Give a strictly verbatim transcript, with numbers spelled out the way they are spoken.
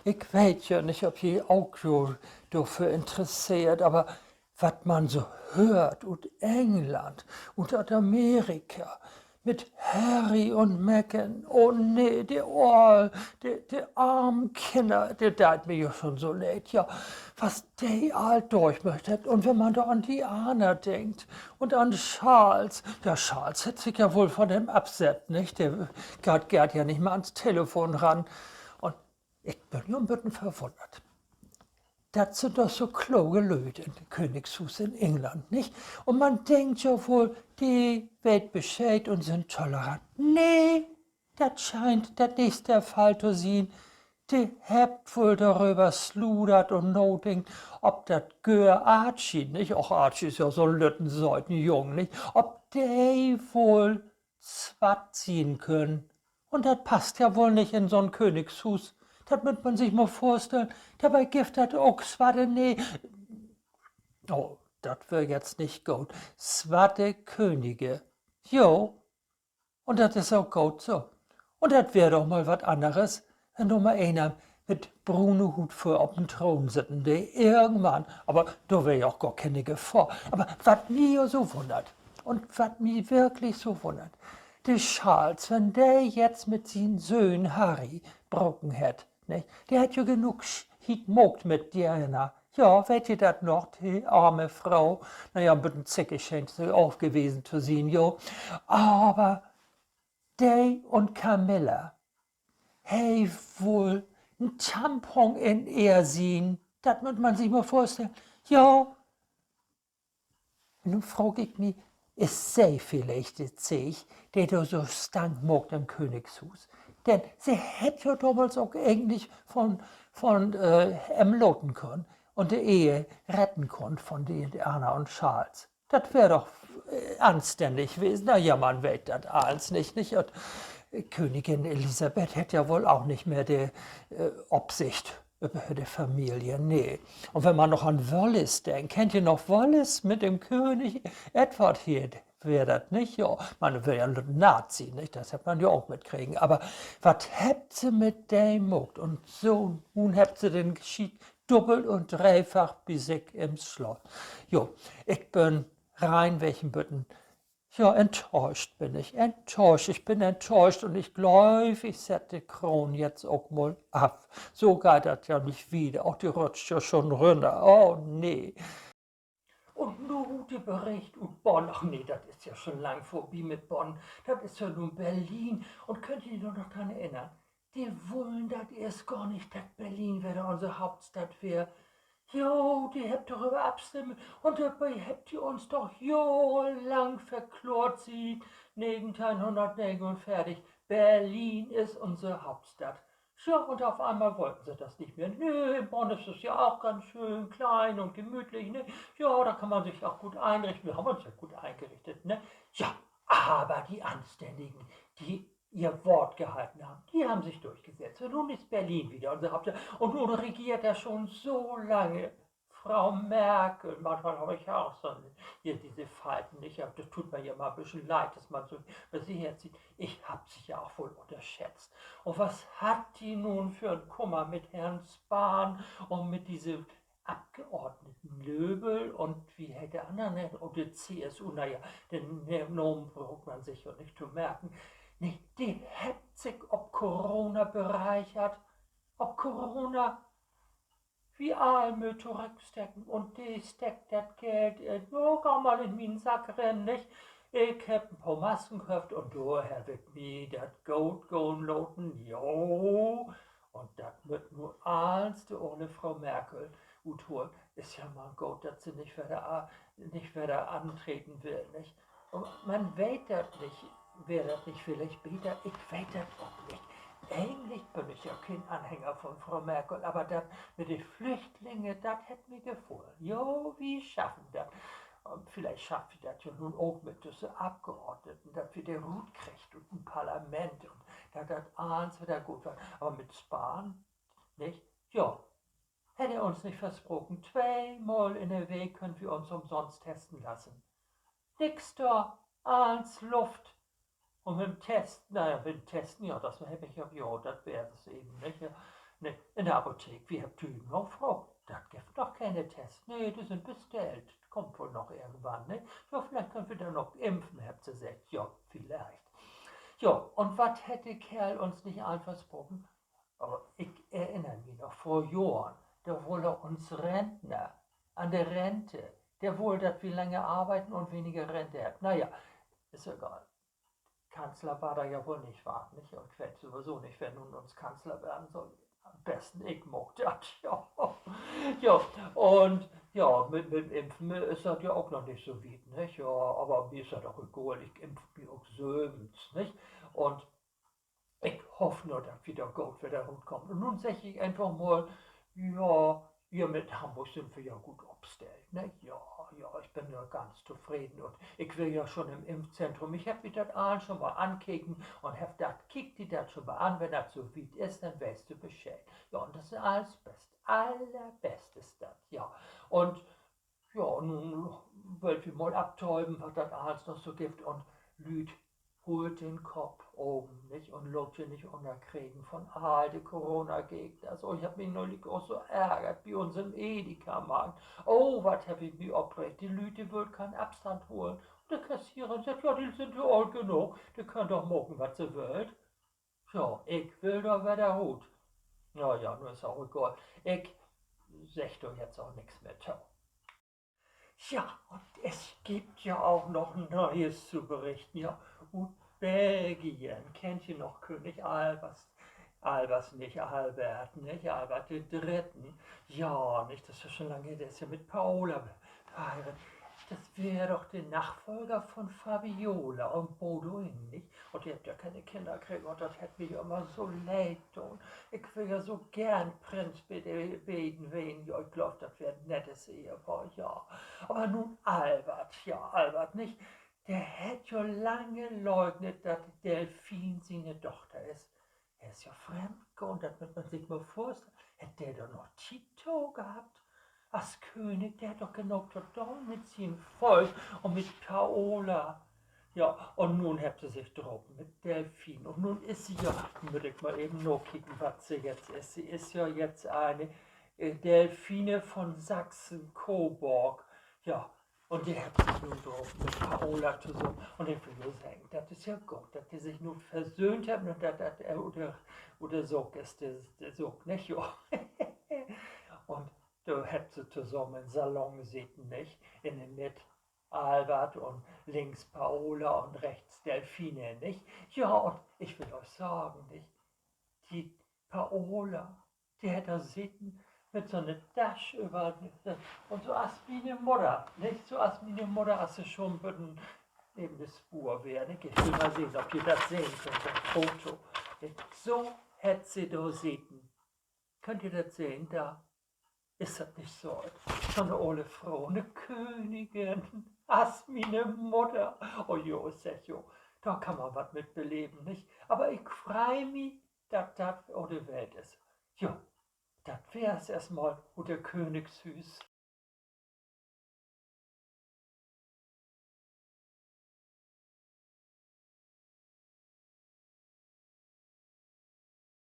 Ik weet ja nich, of ji ok jo dorför interesseert, aver wat man so höört ut England un ut Amerika mit Harry un Meghan, oh nee, de all, de, de armen Kinner, de deit mi jo schon so leed, ja. Wat de all dörchmaakt hebbt, un wenn man dor an Diana denkt un an Charles, ja, Charles hett sik ja woll von em afsett, nich? De geiht, geiht ja nich mehr ans Telefon ran. Un ik bün jo 'n beten verwunnert. Dat sünd doch so kloge Lüüd in Königshuus in England, nich? Un man denkt ja woll, de weet Bescheed un sünd tolerant. Nee, dat schient dat nich de Fall to sien. De hebbt woll doröver sludert un nadenkt, of dat Göör Archie, nich? Och, Archie is ja so 'n lütten, söten Jung, nich? Of de woll swatt sien kunn. Un dat passt ja woll nich in so 'n Königshuus. Dat mutt man sik mal vörstellen. Dorbi gifft dat ok swatte, nee, oh, dat weer jetzt nich goot. Swatte Könige. Jo, un dat is ok goot so. Un dat weer doch mal wat anneres, wenn dor mal eener mit brune Huut vör op den Troon sitten dee, irgendwann. Aver dor weer ja ok gor kene Gefahr. Aver wat mi so wunnert, un wat mi wirklich so wunnert, de Charles, wenn de jetzt mit sien Söhn Harry broken hett, nich? De hett jo genoog Schiet maakt mit Diana. Ja, weet ji dat noch, de arme Fro? Na ja, 'n beten zickig schient se ok wesen to sien, jo. Aver de un Camilla, he wull en Tampon in ehr sien. Dat mutt man sik mal vörstellen. Ja, nu fraag ik mi, is se villicht de Zeeg, de dor so Stank maakt in't Königshuus? Denn se hett ja domals ok egentlich von, von em laten kunnt un de Ehe retten kunnt von Diana un Charles. Dat weer doch anstännig wesen. Na ja, man weet dat allens nich, nich? Un Königin Elisabeth hett ja woll ok nich mehr de Opsicht över de Familie, nee. Un wenn man noch an Wallis denkt, kennt ji noch Wallis mit den König? Edward hier weer dat, nich? Jo, man weer ja 'n Nazi, nich? Dat hett man ja ok mitkregen. Aver wat hebbt se mit de maakt? Un so, nu hebbt se den Schiet dubbelt un dreefach bi sik in't Slott. Jo, ik bün reinweg en beten, ja, enttäuscht bün ik. Enttäuscht, ik bün enttäuscht un ik glööv, ik sett de Kroon jetzt ok mal af. So geiht dat ja nich wieder. Och, de rutscht ja schon rünner. Oh nee. Un nu de Bericht ut Bonn. Ach nee, dat is ja schon lang vörbi mit Bonn. Dat is ja nu Berlin. Un köönt ji jo noch dran erinnern? De wullen dat eerst gor nich, dat Berlin wedder unse Hauptstadt weer. Jo, de hebbt doröver afstimmt un dorbi hebbt de uns doch johrenlang verkloort, siet negenteihnhunnertnegenunveertig: Berlin is unse Hauptstadt. Ja, un op eenmal wollten se dat nich mehr. Nee, in Bonn is dat ja ok ganz schöön, klein un gemütlich, ne? Ja, dor kann man sik ok goot inrichten. Wi hebbt uns ja goot ingerichtet, ne? Ja, aver de Anstännigen, de ehr Woort gehollen hebbt, de hebbt sik dörchsett. Un nu is Berlin wedder unse Hauptstadt. Un nu regeert dor schon so lange Fro Merkel. Manchmal heff ik ja ok so, hier, disse Falten, nich? Ja, dat deit mi ja mal en beten leed, dat man so, aver Se hebbt se, ik heff se ja ok woll ünnerschätzt. Un wat hett de nu för 'n Kummer mit Herrn Spahn un mit disse Abgeordneten Löbel un wie heet de anner noch? Un de C S U, na ja, den Namen bruukt man sik ja nich to marken. Nee, de hebbt sik op Corona bereichert. Op Corona. Wi all mööt torüchstecken un de steckt dat Geld in, ok mal in mien Sack rin, nich? Ik heff en poor Masken köfft un dor heff ik mi dat goot gahn laten, jo. Un dat mutt nu allens de ole Fro Merkel utholen. Is ja mal goot, dat se nich wedder, nich wedder antreden will, nich? Man weet dat nich, weer dat nich villicht beter? Ik weet dat ok nich. Egentlich bün ik ja keen Anhänger von Fro Merkel, aver dat mit de Flüchtlinge, dat hett mi gefullen. Jo, wi schaffen dat. Villicht schafft wi dat ja nu ok mit düsse Abgeordneten, dat wi de rutkriegt ut dat Parlament un dat dat allens wedder goot warrt. Aver mit Spahn, nich? Jo, hett he uns nich versproken, tweemal in de Week köönt wi uns umsonst testen laten. Nix dor, allens Luft. Un mit 'n Test, na ja, mit 'n Testen, ja, dat heff ik ja, ja, dat weer dat even, nich? Nee, In de Apothek, wi hebbt Tügen nafraagt, dat gifft noch kene Tests. Nee, de sünd bestellt. Kummt woll noch irgendwann, ne? Ja, villicht köönt wi denn ok impfen, hebbt se seggt. Ja, villicht. Ja, un wat hett de Keerl uns nich all versproken? Aver ik erinner mi noch, vör Johren, dor wull he uns Rentner an de Rente, de wull, dat wi länger arbeiden un weniger Rente hebbt. Na ja, is egal. Kanzler warrt he ja woll nich warrn, nich? Un ik weet sowieso nich, wer nu uns Kanzler warrn sall. An'n besten ik maak dat, ja. Ja, un ja, mit, mit Impfen is dat ja ok noch nich so wiet, nich? Ja, aver mi is dat ok egal, ik impf mi ok sülvens, nich? Un ik hoff nur, dat wi dor goot wedder rutkaamt. Un nu segg ik eenfach mal, ja, hier mit Hamborg sünd wi ja goot opstellt, ne? Ja, ja, ik bün ja ganz tofreden un ik weer ja schon in't Impfzentrum. Ik heff mi dat allens schon mal ankeken un heff dacht, kiek di dat schon mal an, wenn dat so wiet is, denn weetst du Bescheed. Ja, un dat is allens best, allerbest is dat, ja. Un ja, nu wüllt wi mal aftöven, wat dat allens noch so gifft. Un Lüüd, hoolt den Kopp baven, nich? Un laat jo nich ünnerkriegen von all de Corona-Gegners. Oh, ik heff mi neulich ok so ärgert bi uns in'n Edeka-Markt. Oh, wat heff ik mi opreegt. De Lüüd, de wüllt keen Afstand holen. Un de Kassiererin seggt: Ja, de sünd ja oolt genoog. De köönt doch maken, wat se wüllt. Ja, ik will dor wedder rut. Na ja, nu is ok egal. Ik segg dor jetzt ok nix mehr to. Ja, un et gifft ja ok noch Nees to berichten, ja, ut Belgien. Kennt ji noch König Albert? Albert, nich Albert, nich? Albert de Drüdde. Ja, nich, dat is ja schon lang her, de is ja mit Paola verheiraadt. Dat weer doch de Nachfolger von Fabiola un Bodo, nich? Un de hebbt ja kene Kinner kregen un dat hett mi ja jümmer so leed doon. Ik weer ja so geern Prinz bi de beiden ween. Ja, ik glööv, dat weer en nettes Ehepaar, ja. Aver nu Albert, ja, Albert, nich? De hett ja lange leugnet, dat de Delfin siene Dochter is. He is ja fremd gahn, dat mutt man sik mal vörstellen. Hett de dor noch Tiet to hatt? As König, de hett doch genoog to doon mit sien Volk un mit Paola. Ja, un nu hebbt se sik drapen mit Delfin. Un nu is se ja, mutt ik mal even nakieken, wat se jetzt is. Se is ja jetzt ene, äh, Delfine von Sachsen-Coburg. Ja, un de hebbt sik nu drapen mit Paola tosamen. Un ik will jo seggen, dat is ja goot, dat de sik nu versöhnt hebbt un dat, dat, äh, ut de, ut de Saak is, de, de Saak, nich? Jo. Un dor hebbt se tosamen in'n Salon seten, nich? In de Midd Albert un links Paola un rechts Delfine, nich? Ja, un ik will jo seggen, nich? De Paola, de hett dor seten mit so 'ne Tasch över, un so as miene Mudder, nich? So as miene Mudder, as se schon buten neven de Spoor weer, nich? Ik will mal sehn, of ji dat sehn köönt, dat Foto. So hett se dor seten. Köönt ji dat sehn? Dor is dat nich so. So 'ne ole Fro, 'ne Königin, as miene Mudder. Oh jo, segg jo, dor kann man wat mit beleven, nich? Aver ik frei mi, dat dat ut de Welt is. Jo, dat weer 't eerstmal ut dat Königshüüs.